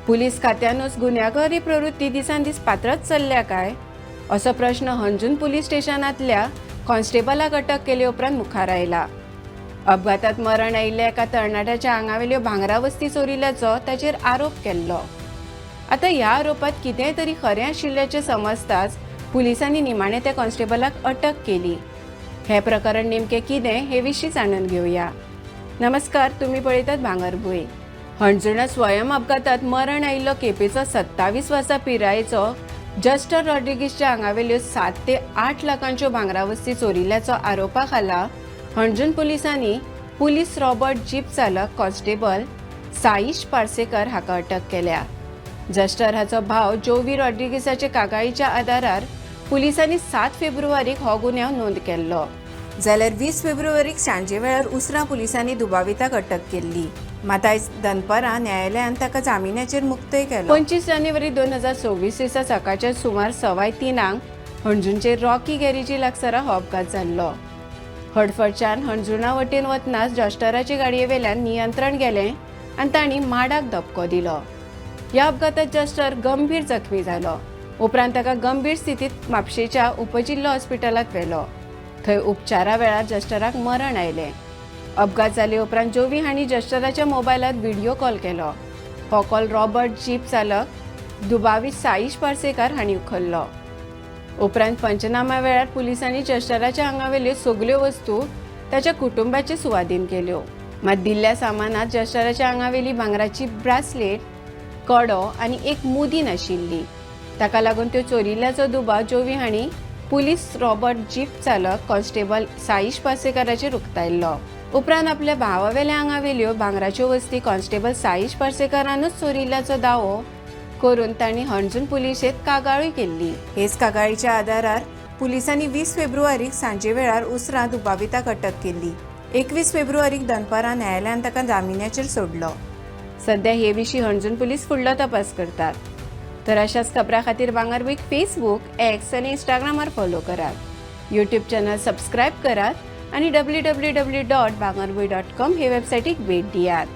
Police खात्यानूच गुन्यांवकारी प्रवृत्ती दिसान दीस पातळत चल्ल्या काय असो प्रश्न हणजूण पुलीस स्टेशनांतल्या कॉन्स्टेबलाक अटक केले उपरांत मुखार आयला. अपघातात मरण आयिल्ल्या एका तरणाट्याच्या आंगावेल्यो भांगरा वस्ती चोरिल्ल्याचो ताचेर आरोप केल्लो. आतां ह्या आरोपात कितेंय तरी खरें आशिल्ल्याचें समजताच पुलिसांनी निमाणें त्या कॉन्स्टेबलाक अटक केली. हें प्रकरण नेमकें कितें हे विशीं जाणून घेवया. नमस्कार, तुम्ही पळयतात भांगरभूंय. हणजुणा स्वयं अपघातात मरण आयिल्लो केपेचो 27 वर्सां पिरायेचो जस्टर रॉड्रिगीसच्या आंगावेल्यो 7 ते 8 लाखांच्यो भांगरा वस्ती चोरिल्ल्याचो आरोपा खाला हणजूण पुलिसांनी पुलीस रॉबर्ट जीप चालक कॉन्स्टेबल साईश पार्सेकर हाका अटक केल्या. जस्टर हाचो भाव जोवी रॉड्रिगीसाचे कागाळीच्या आदारार पुलिसांनी 7 फेब्रुवारीक हो गुन्यांव नोंद केल्लो. जाल्यार 20 फेब्रुवारीक सांजे वेळार उसरां पुलिसांनी दुबाविताक अटक केल्ली. मात आयज दनपारां न्यायालयान ताका जामिनाचेर मुक्तय केलो. 25 जानेवारी 2026 दिसा सकाळच्या सुमार 3:15 हणजूणचे रॉकी गॅरेजी लागसारा हो अपघात जाल्लो. हडफडच्यान हणजुणा वटेन वतनाच जस्टराचे गाडयेवेल्यान नियंत्रण गेलें आनी तांणी माडाक धपको दिलो. ह्या अपघातात जस्टर गंभीर जखमी जालो. उपरांत ताका गंभीर स्थितीत म्हापशेच्या उपजिल्लो हॉस्पिटलांत व्हेलो. थंय उपचारा वेळार जस्टराक मरण आयलें. अपघात जाले उपरांत जोवी हांणी जस्टराच्या मोबायलार व्हिडियो कॉल केलो. हो कॉल रॉबर्ट जीप चालक दुबावीत साईश पार्सेकार हांणी उखल्लो. उपरांत पंचनामा वेळार पुलिसांनी जस्टराच्या आंगावेल्यो सगल्यो वस्तू ताच्या कुटुंबाचे सुवादीन केल्यो. मात दिल्ल्या सामानात जस्टराच्या आंगावेली भांगराची ब्रासलेट, कडो आनी एक मुदी नाशिल्ली. ताका लागून त्यो चोरिल्ल्याचो दुबाव जोवी हांणी पुलीस रॉबर्ट जीप चालक कॉन्स्टेबल साईश पार्सेकाराचेर उक्तायल्लो. उपरांत आपल्या भावावेल्या आंगावेल्यो भांगराच्यो वस्ती कॉन्स्टेबल साईश पार्सेकारानूच चोरिल्ल्याचो दावो करून तांणी हणजूण पुलिशेंत कागाळूय केल्ली. हेच कागाळीच्या आदारार पुलिसांनी 20 फेब्रुवारीक सांजे वेळार उसरां दुबाविताक अटक केल्ली. 21 फेब्रुवारीक दनपारां न्यायालयान ताका जामिनाचेर सोडलो. सध्या हे विशीं हणजूण पुलीस फुडलो तपास करतात. तर अशाच खबरां खातीर भांगरभूंयक फेसबूक, एक्स आनी इंस्टाग्रामार फॉलो करात. यूट्यूब चॅनल सबस्क्रायब करात आनी www.bhangarbhuin.com हे वेबसायटीक भेट दियात.